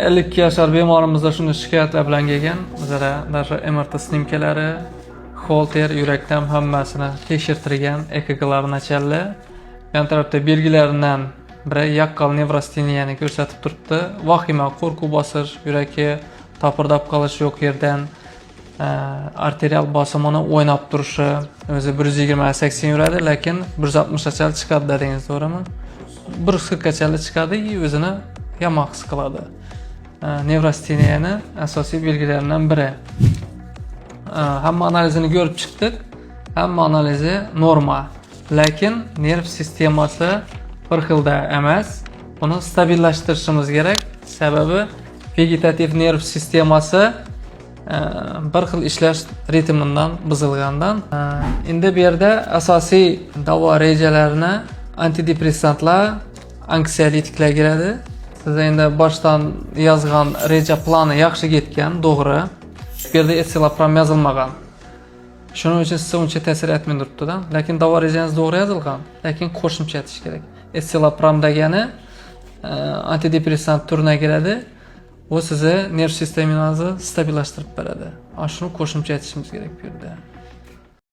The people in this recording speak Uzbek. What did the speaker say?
52 yashar bemorimizda shunday shikoyatlar bilan kelgan. Bizada даже MRT снимка lari, Holter, yurakdan hammasini tekshirtirgan, EKGlar начальный. Yon tarafda belgilaridan biri yaqqol nevrasteniyani ko'rsatib turibdi. Vahima, qo'rquv bosish, yuragi topirdab qolish yo'q yerdan, arterial bosimini o'ynab turishi, o'zi 120-80 yuradi, lekin 160 chiqadi dedingiz, to'g'rimi? 140 chiqadi и o'zini yomon his qiladi. Nevrasteniyani asosiy belgilaridan biri. Hamma analizini ko'rib chiqdik. Hamma analizi norma. Lekin nerv sistemasi bir xilda emas. Buni stabillashtirishimiz kerak. Sababi vegetativ nerv sistemasi bir xil ishlash ritmidan buzilgandan. Endi bu yerda asosiy davo rejalarini antidepressantlar, anksiolitiklar kiradi. Siz endi boshdan yozgan reja plani yaxshi ketgan, to'g'ri. Bu yerda escitalopram yozilmagan. Shuning uchun sizga uncha ta'sir etmay turibdi-da. Lekin davo rejangiz to'g'ri yozilgan, lekin qo'shimcha etish kerak. Escitalopram degani antidepressant turiga kiradi. U sizni nerv sistemangizni stabillashtirib beradi. Ana shuni qo'shimcha etishimiz kerak bu yerda.